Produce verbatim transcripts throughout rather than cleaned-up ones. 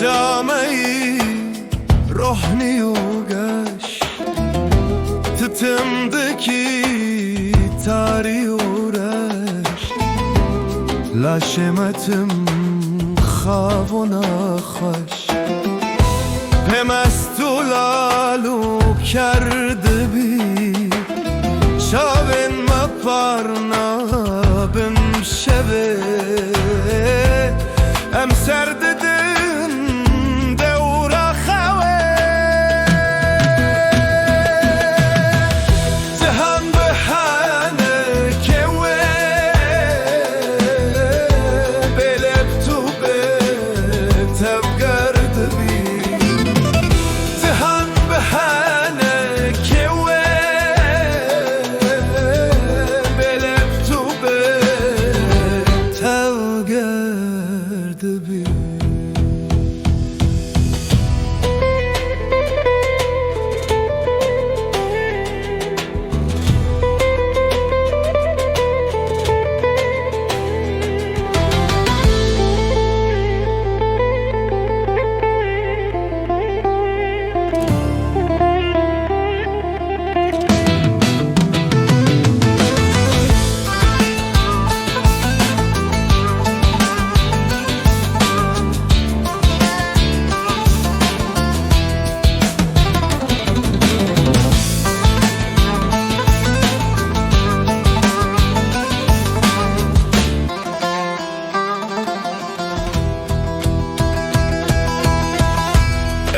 Ya me yî rohnî û geş, ti tim dikî tarî û reş. Laşê me tim xav û nexweş, pê mest û lal û ker dibî. Çavên me parna bin şevê, em ser didin dewra xewê. Cihan bi henekê wê bêlêpt û bêtevger dibî. Cihan bi henekê wê bêlêpt û bêtevger dibî.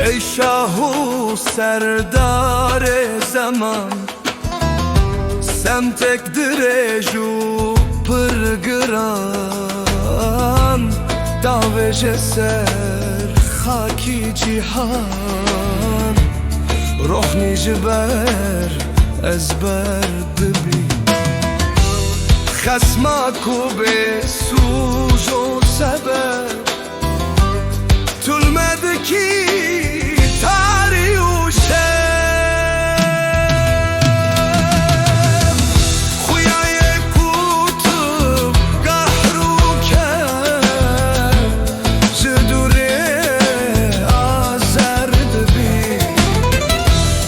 Ey şah û serdarê zeman, semtek dirêj û pir giran, davêje ser xakî cîhan, rohnî ji ber ezber dibî. Xesma ku bê sûz û sebeb, tu li me dikî tarî û şev. Xuya yê ku tu kahr û ker, ji dûrê azer dibî.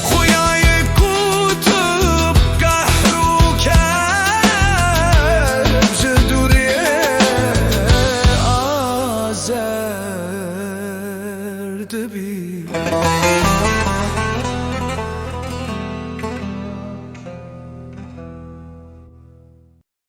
Xuya yê ku tu kahr û ker, ji dûrê azer dibî.